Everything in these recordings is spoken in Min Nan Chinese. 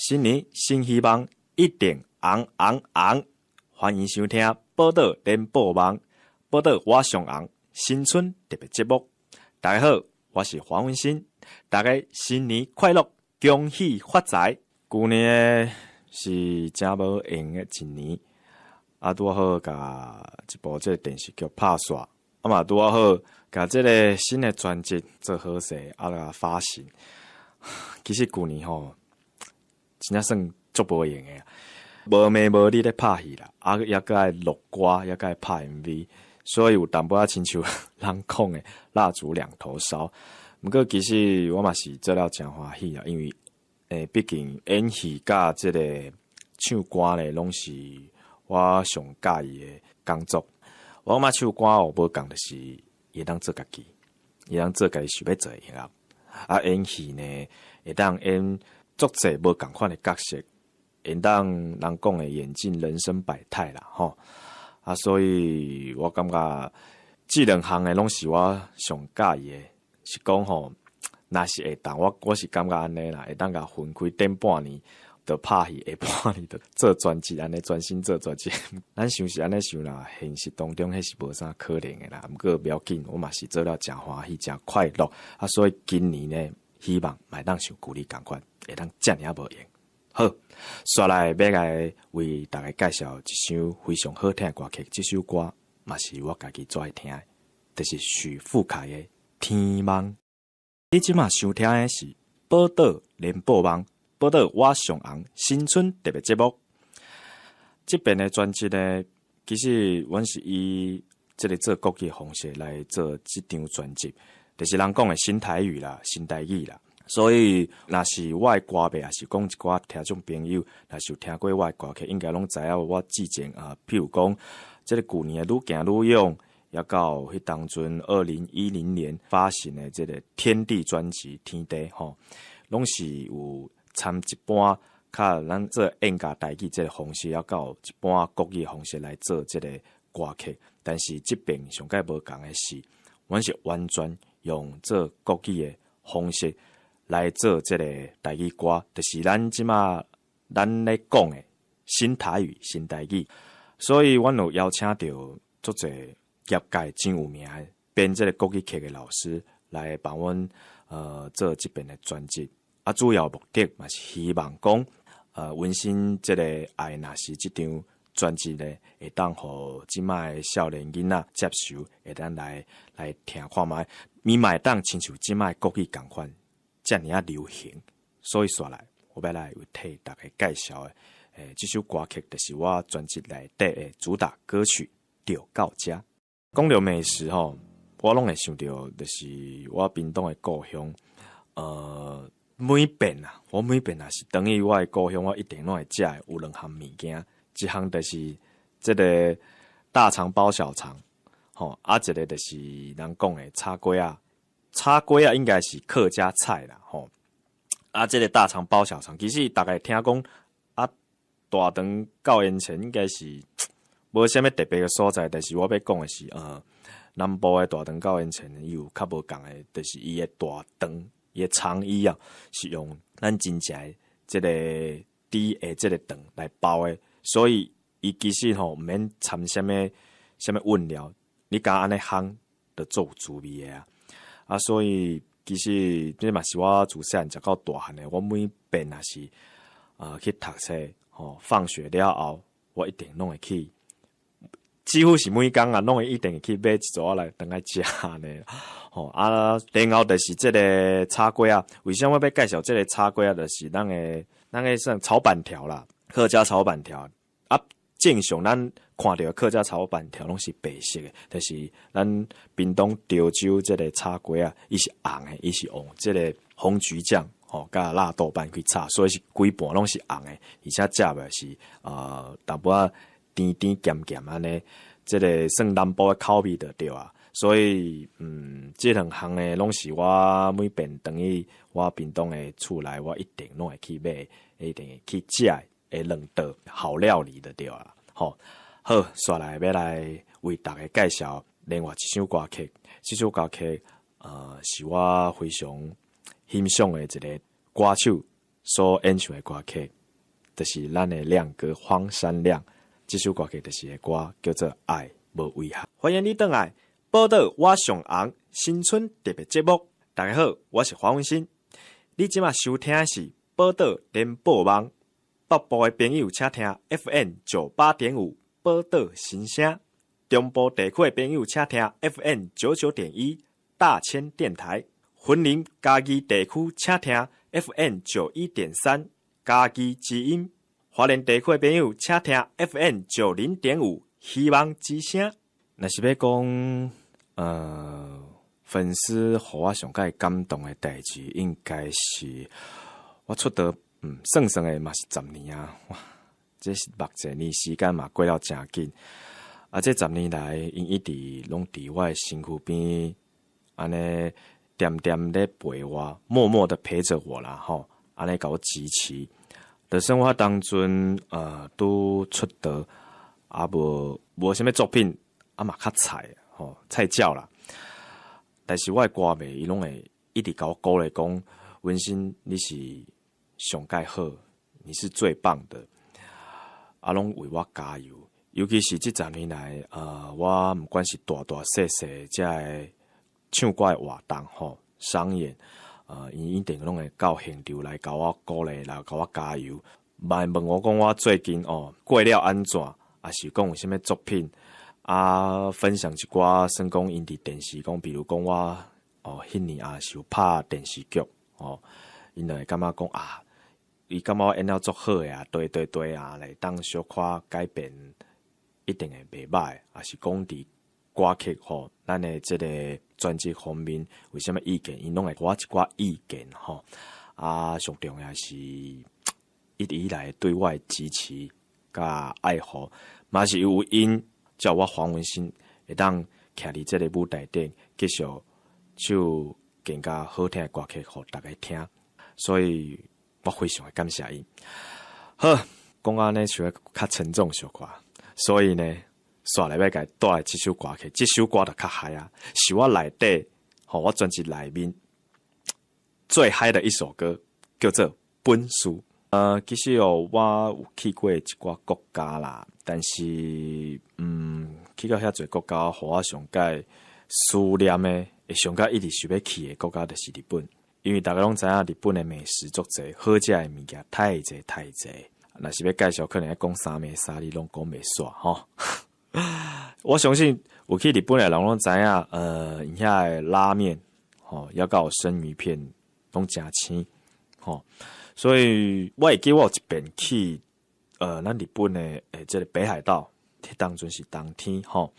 新年新希望，一定紅紅紅！歡迎收聽寶島聯播網，寶島我上紅新春特別節目。大家好，我是黃文新，大家新年快樂，恭喜發財。舊年是誠無閒的一年，啊，拄好共一部這個電視劇拍煞，啊嘛拄好共這個新的專輯做好勢，啊來發行。其實舊年吼，真正算足無閒的，無暝無日咧拍戲啦，啊，猶閣愛錄歌，猶閣愛拍 MV，所以有淡薄仔親像人講的蠟燭兩頭燒。毋過其實我嘛是做了誠歡喜啊，因為畢竟演戲佮這個唱歌咧，攏是我上佮意的工作。我感覺唱歌哦，無仝就是伊會當做家己，伊會當做家己想欲做的音樂。啊，演戲呢，會當演足濟無仝款的角色，會當人講的演盡人生百態啦，吼。啊，所以我感覺這兩項的攏是我上佮意的，是講吼，若是會當，我是感覺按呢啦，會當共分開頂半年就拍戲，下半年就做專輯，按呢專心做專輯。咱想是按呢想啦，現實當中彼是無啥可能的啦。毋過無要緊，我嘛是做了誠歡喜，誠快樂。啊，所以今年呢，希望嘛會當像舊年仝款，會當遮爾仔無閒。好，紲來欲來為大家介紹一首非常好聽的歌曲，這首歌嘛是我家己最愛聽的，就是許富凱的《天夢》。你這馬收聽的是寶島聯播網，寶島我上紅新春特別節目。這遍的專輯呢，其實阮是以這個做國語方式來做這張專輯，就是人講的新台語啦、新台語啦。所以，若是我的歌迷，抑是講一寡聽眾朋友，若是有聽過我的歌曲，應該攏知影我之前啊，譬如講，這個舊年的《愈行愈勇》，也到彼當陣2010年發行的這個《天地》專輯《天地》吼，攏是有摻一半較咱做演家台語這個方式，抑閣一半國語方式來做這個歌曲。但是這遍上蓋無仝的是，阮是完全用做國語的方式來做這個台語歌，就是咱這馬咱咧講的新台語、新台語。所以，阮有邀請著足濟業界真有名的編這個國語曲的老師來幫阮做這遍的專輯。啊，主要目的嘛是希望講，溫馨這個愛若是這張專輯咧，會當予這馬的少年囡仔接受，會當來聽看覓，伊嘛會當親像這馬的國語仝款。遮爾仔流行，所以紲來，我欲來為替大家介紹的，這首歌曲就是我專輯內底的主打歌曲《著到遮》。講著美食吼，我攏會想著就是我屏東的故鄉。每遍啊，我每遍若是轉去我的故鄉，我一定攏會食的有兩項物件，一項就是這個大腸包小腸，吼，啊，一個就是人講的炒粿仔。炒粿仔應該是客家菜啦，吼。啊，這個大腸包小腸，其實大家聽講啊，大腸到煙腸應該是無啥物特別的所在，但是我欲講的是，南部的大腸到煙腸伊有較無仝的，就是伊的大腸，伊的腸衣啊，是用咱真正的這個豬的這個腸來包的，所以伊其實吼毋免摻啥物啥物韻料，你敢按呢烘就足有滋味的啊。啊，所以其實這嘛是我自細漢食到大漢的。我每遍若是去讀冊吼，放學了後，我一定攏會去，幾乎是每工啊，攏會一定會去買一撮仔來轉來食呢。吼啊，然後就是這個炒粿仔。為啥物欲介紹這個炒粿仔？就是咱的算炒板條啦，客家炒板條啊。正常咱看著客家炒板條攏是白色的，但是咱屏東潮州這個炒粿仔，伊是紅的，伊是用這個紅橘醬吼，佮辣豆瓣去炒，所以是規盤攏是紅的，而且食落是淡薄仔甜甜鹹鹹按呢，這個算南部的口味就對啊。所以，這兩項呢，攏是我每遍轉去我屏東的厝內，我一定攏會去買，一定會去食的兩道好料理就對啊。吼，好，紲來欲來為大家介紹另外一首歌曲。這首歌曲，是我非常欣賞的一個歌手，所演唱的歌曲，就是咱的亮哥黃山亮。這首歌曲就是的歌，叫做《愛無遺憾》。歡迎你轉來，寶島我上紅新春特別節目。大家好，我是黃文新。你這馬收聽的是寶島聯播網，北部的朋友請聽 FM 98.5寶島新聲，中部地區的朋友請聽 FM 99.1大千電台，雲林嘉義地區請聽 FM 91.3嘉義之音，花蓮地區的朋友請聽 FM 90.5希望之聲。若是欲講，粉絲予我上蓋感動的代誌，應該是我出道，算算的嘛是十年啊！哇，這是目前年時間嘛過了誠緊。啊，這十年來，𪜶一直攏佇我的身軀邊，按呢恬恬咧陪我，默默的陪著我啦，吼，按呢共我支持。就算我當陣拄出道，啊無啥物作品，啊嘛較菜吼，菜鳥啦。但是我的歌迷，伊攏會一直共我鼓勵講，文心你是上蓋好，你是最棒的，啊，攏為我加油。尤其是這十年來，我毋管是大大細細這个唱歌的活動吼，商演，𪜶一定攏會到現場來共我鼓勵，來共我加油。嘛會問我講我最近哦過了按怎，抑是講有啥物作品。啊，分享一寡，算講𪜶佇電視講，比如講我哦，彼年也是有拍電視劇哦，𪜶就會感覺講啊，伊感覺我演了足好的啊，對對對啊，來當小可改變，一定會袂䆀，抑是講佇歌曲吼，咱的這个專輯方面有啥物意見，𪜶攏會予我一寡意見吼。啊，上重要是一直以來對我的支持佮愛護，嘛是有𪜶。才有我黃文新會當徛佇這个舞台頂，繼續唱更加好聽的歌曲予大家聽，所以我非常的感謝𪜶。好，講按呢像較沉重小可，所以呢，紲來欲共帶來這首歌曲，這首歌就較 high 啊，是我內底，吼我專輯內面最 high 的一首歌，叫做《本事》。其實哦，我有去過一寡國家啦，但是，去到遐濟國家，予我上蓋思念的，會上蓋一直想欲去的國家，就是日本。因為大家攏知影日本的美食足濟，好食的物件太濟太濟。若是欲介紹，可能欲講三暝三日攏講袂煞吼。我相信有去日本的人攏知影，𪜶遐的拉麵，吼，抑閣有生魚片，攏誠鮮，吼。所以我會記我有一遍去，咱日本的這个北海道，彼當陣是冬天吼，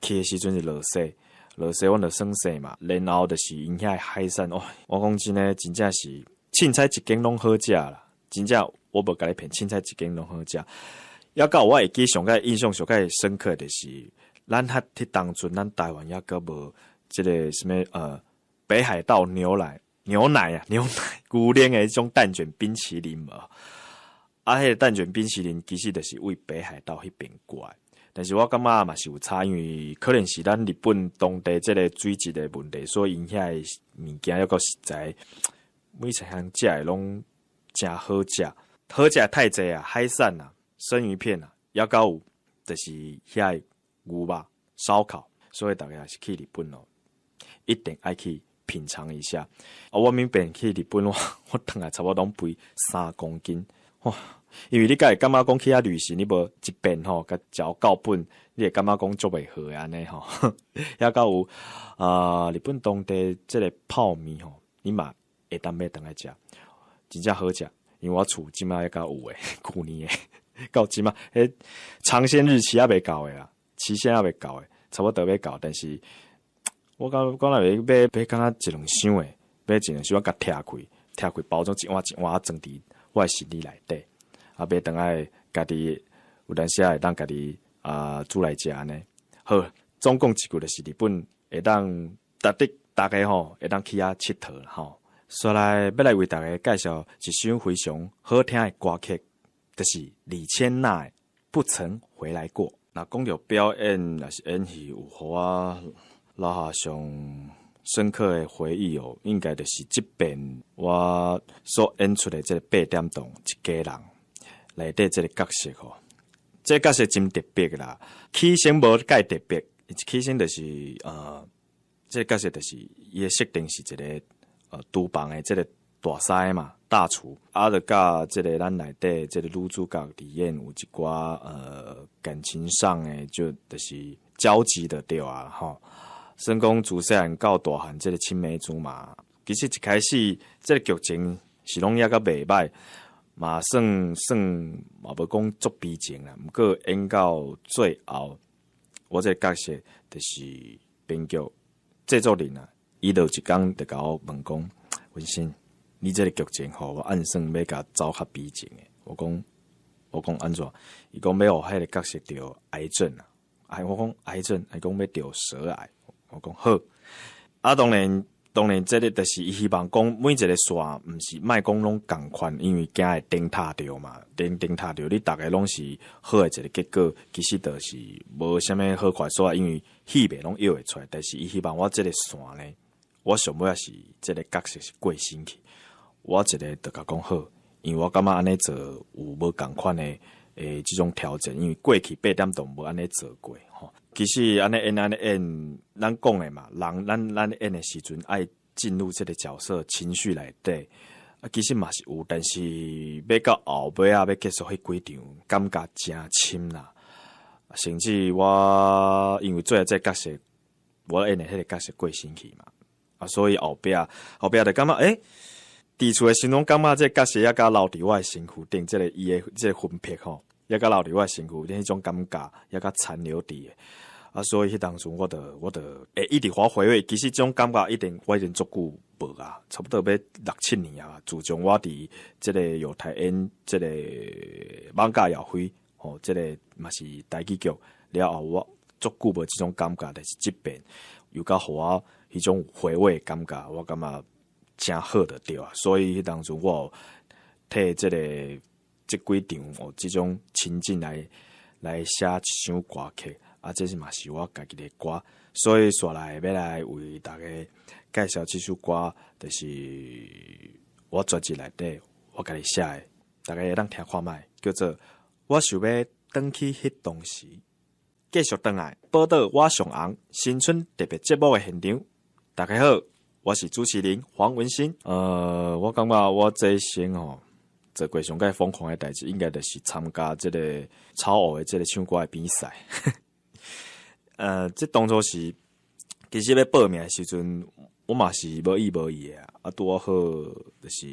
去的時陣是落雪，落雪阮就耍雪嘛，然後就是𪜶遐的海產，哦，我講真的，真正是凊彩一間攏好食啦，真正我無共你騙，凊彩一間攏好食。抑閣我會記上蓋印象上蓋深刻就是，咱彼彼當陣咱台灣抑閣無這个啥物北海道牛奶。牛奶啊，牛奶牛奶的彼種蛋捲冰淇淋無？啊，彼个蛋捲冰淇淋其實就是佇北海道彼邊過來，但是我感覺嘛是有差，因為可能是咱日本當地這個水質的問題，所以𪜶遐的物件抑閣實在每一項食的攏誠好食，好食太濟啊，海產啊，生魚片啊，抑閣有就是遐的牛肉燒烤，所以大家若是去日本哦，一定愛去品嘗一下。啊，我每遍去日本，我轉來差不多攏肥3公斤，哇！因為你敢會感覺講去遐旅行，你無一遍吼，共食夠本，你會感覺講足袂好的按呢吼。抑閣有啊，日本當地這个泡麵吼，你嘛會當買轉來食，真正好食。因為我厝這馬抑閣有的，舊年的到這馬，彼嘗鮮日期猶未到的啊，期限猶未到的，差不多欲到，但是我感覺講來買買敢若一兩箱的，買一兩箱我共拆開，拆開包裝一碗一碗裝佇我的行李內底，啊買轉來家己有當時會當家己啊煮來食按呢。好，總共一句就是日本會當值得大家吼會當去遐𨑨迌吼。紲來欲來為大家介紹一首非常好聽的歌曲，就是李千娜的《不曾回來過》。若講著表演，抑是演戲，有予我留下上深刻的回憶哦，應該就是這遍我所演出的這個八點檔一家人內底這個角色吼，這個角色真特別啦。起先無蓋特別，起先就是這個角色就是伊的設定是一個廚房的這個大師嘛，大廚，啊，就佮這個咱內底這個女主角李艷有一寡感情上的就是交集的對啊吼。算講自細漢到大漢這個青梅竹馬，其實一開始這個劇情是攏猶閣袂䆀，嘛算算嘛無講足悲情啦。毋過演到最後，我這個角色就是編劇製作人啊，伊就一工就共我問講：文心，你這個劇情吼，我按算欲共走較悲情的。我講按怎？伊講欲予彼個角色著癌症啊！哎，我講癌症，伊講欲著舌癌。我講好，啊，當然，當然，這個就是伊希望講每一個線，毋是莫講攏仝款，因為驚會頂塔著嘛，頂頂塔著，你逐个攏是好的一個結果，其實就是無啥物好快煞，因為戲袂攏約會出來。但是伊希望我這個線呢，我上尾仔是這個角色是過身去，我一个就共講好，因為我感覺按呢做有無仝款的這種調整，因為過去八點檔無按呢做過吼。其實按呢演按呢演，咱講的嘛，人咱演的時陣愛進入這個角色情緒內底，啊，其實嘛是有，但是欲到後尾啊，欲結束彼幾場，感覺誠深啦。甚至我因為做這個角色，我演的彼個角色過身去嘛，啊，所以後壁後壁就感覺佇厝的時攏感覺這個角色猶閣留佇我的身軀頂，這個伊的這個魂魄吼，猶閣留佇我的身軀頂，彼種感覺猶閣殘留佇。啊，所以彼當陣我就會一直予回味，其實這種感覺一定我已經足久無啊，差不多欲六七年啊。自從我佇這個藥台演這個艋舺耀輝吼，這個嘛是台語劇了後，我足久無這種感覺，但是這遍又閣予我彼種回味的感覺，我感覺誠好就對啊。所以彼當陣我有替這個這幾場哦，這種情境來寫一首歌曲。啊，這是嘛是我家己的歌，所以紲來欲來為大家介紹這首歌，就是我專輯內底我家己寫的，大家會當聽看覓，叫做《我想欲轉去彼當時》。繼續轉來寶島我上紅新春特別節目的現場，大家好，我是主持人黃文新。我感覺我這一生吼，做過上蓋瘋狂的代誌，應該就是參加這個草偶的這個唱歌的比賽。這當初是其實欲報名的時陣，我嘛是無意無意的啊，拄好就是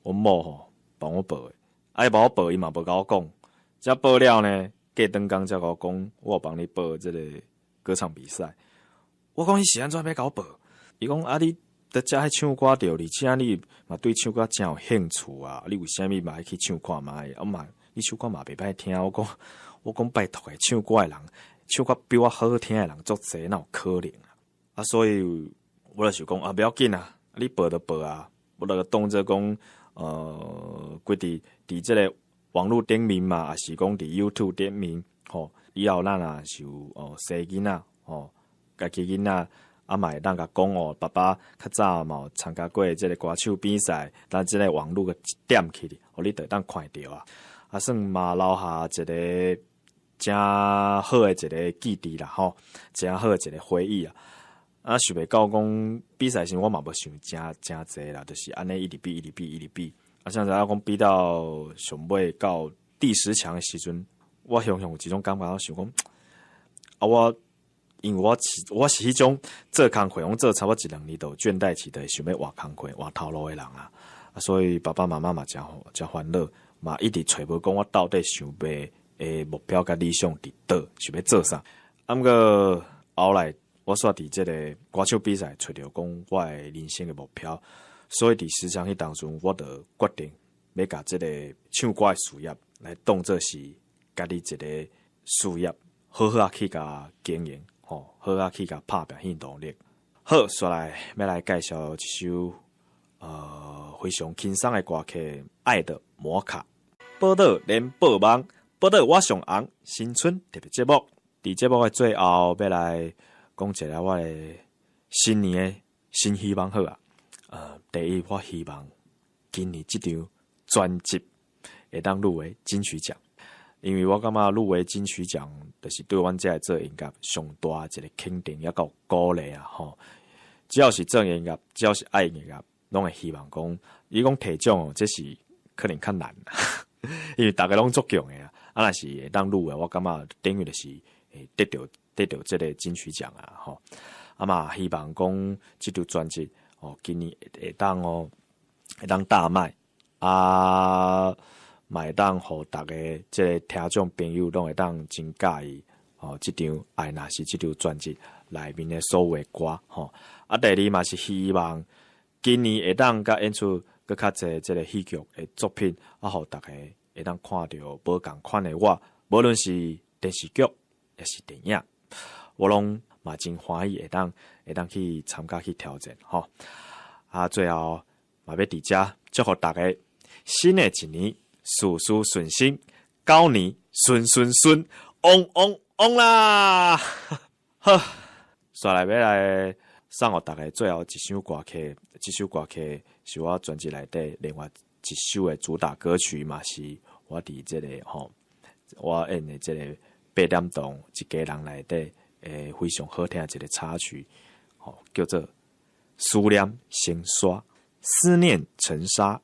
阮某吼幫我報的，啊，伊幫我報，伊嘛無共我講，才報了呢，過轉工才共我講，我有幫你報這個歌唱比賽。我講你是按怎欲共我報？伊講啊，你佇遮愛唱歌著，而且你嘛對唱歌誠有興趣啊，你為啥物嘛愛去唱看覓？啊嘛，你唱歌嘛袂歹聽。我講拜託的，唱歌的人，唱歌比我好聽的人足濟，哪有可能啊？啊，所以我就想講啊，不要緊啊，你報就報啊，我就當做講，規佇佇這個網路頂面嘛，抑是講佇 YouTube 頂面，吼，以後咱若是有哦生囡仔，吼，家己囡仔，啊嘛會當共講哦，爸爸較早嘛有參加過這個歌手比賽，咱這個網路個一點起，予你就會當看著啊，啊算嘛留下一個誠好的一個記憶啦，吼，誠好的一個回憶啊。啊，想袂到講比賽時，我嘛無想誠誠濟啦，就是按呢一直比，一直比，一直比。啊，像知影講比到上尾到第十強的時陣，我雄雄有一種感覺，我想講，啊，我因為我是彼種做工課，攏做差不多一兩年就有倦怠期，就會想欲換工課、換頭路的人啊。啊，所以爸爸媽媽嘛誠誠煩惱，嘛一直揣無講我到底想欲的目標佮理想佇佗，想欲做啥。啊，毋過後來我煞佇這個歌手比賽揣著講我的人生的目標，所以佇十強彼當陣，我就決定欲共這個唱歌的事業來當做是家己一個事業，好好仔去共經營，吼，好好去共拍拼去努力。好，紲來欲來介紹一首非常輕鬆的歌曲《愛的摩卡》。寶島聯播網，寶島我上紅新春特別節目。佇節目的最後，欲來講一下我的新年的新希望好啊。第一，我希望今年這張專輯會當入圍金曲獎，因為我感覺入圍金曲獎，就是對阮這做音樂上大一個肯定，抑閣鼓勵啊！吼，只要是做音樂，只要是愛音樂，攏會希望講，伊講提獎哦，這是可能較難，因為逐家攏足強的啊。啊，若是會當入圍，我感覺等於就是會得著這個金曲獎啊！吼，啊嘛，希望講這張專輯哦，今年會當大賣啊，嘛會當予逐家這個聽眾朋友攏會當真佮意哦，這張《愛若是》這張專輯內面的所有的歌吼。啊，第二嘛是希望今年會當佮演出閣較濟這個戲劇的作品，啊，予逐家會當看著無仝款的我，無論是電視劇抑是電影，我攏嘛真歡喜會當去參加去挑戰吼。啊，最後嘛欲佇遮祝福逐家新的一年事事順心，狗年順順順，旺旺旺啦！好，煞來欲來送予逐家最後一首歌曲，這首歌曲是我專輯內底另外一首的主打歌曲，嘛是我佇這個吼，我演的這個八點檔一家人內底非常好聽的一個插曲，吼，叫做《思念成沙》，思念成沙。